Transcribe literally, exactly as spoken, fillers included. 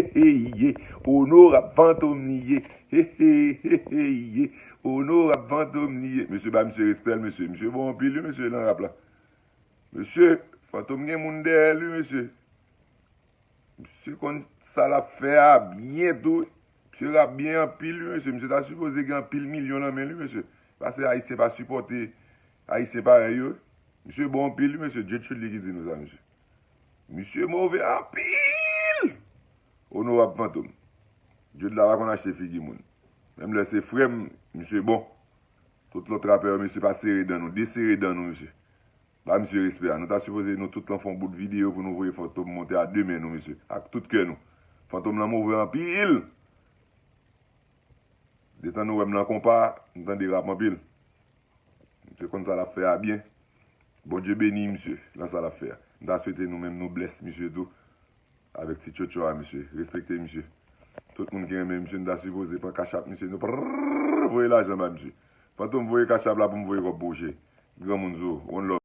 He, he, ye. Onorab Fantom li ye. He, he, he, he, ye. Onorab Fantom li ye. Mesye, ba misye respè l, mesye. Misye bon anpil, wi, mesye, nan rap la. Mesye, Fantom gen moun dèyè l, wi, mesye. Misye konn sa l ap fè a byen tou. Misye rap byen anpil, wi, mesye. Misye ta sipoze gen anpil milyon nan men l, wi, mesye. Paske Ayisyen pa sipòte Ayisyen parèy yo. Misye bon anpil, wi, mesye. J Trud li ki di nou sa, mesye. Misye move anpil! Onorab Fantom. J Trud la pa konn achte figi moun. Menm lè se frè m, misye bon. Tout lòt rapè yo, mesye, pa sere dan nou. Desere dan nou, mesye. Ba misye respè a. Nou ta sipoze nou tout lan fè yon bout videyo pou nou voye Fantom monte a de men nou, mesye. Ak tout kè nou. Fantom lan move anpil! Detan nou wè m nan konpa, m tande rap anpil. Misye konn sa l ap fè a byen. Bondye beni misye lan sa l ap fè a. M ta swete nou menm nou bless misye tou. Avèk ti tchotcho a, misye. Respekte misye. Tout moun ki renmen misye, nou ta sipoze pran Cash App misye. Nou prrrr, voye lajan ba misye. Fantom voye Cash App la pou m voye kòb pou w, che. Granmoun sou, one love.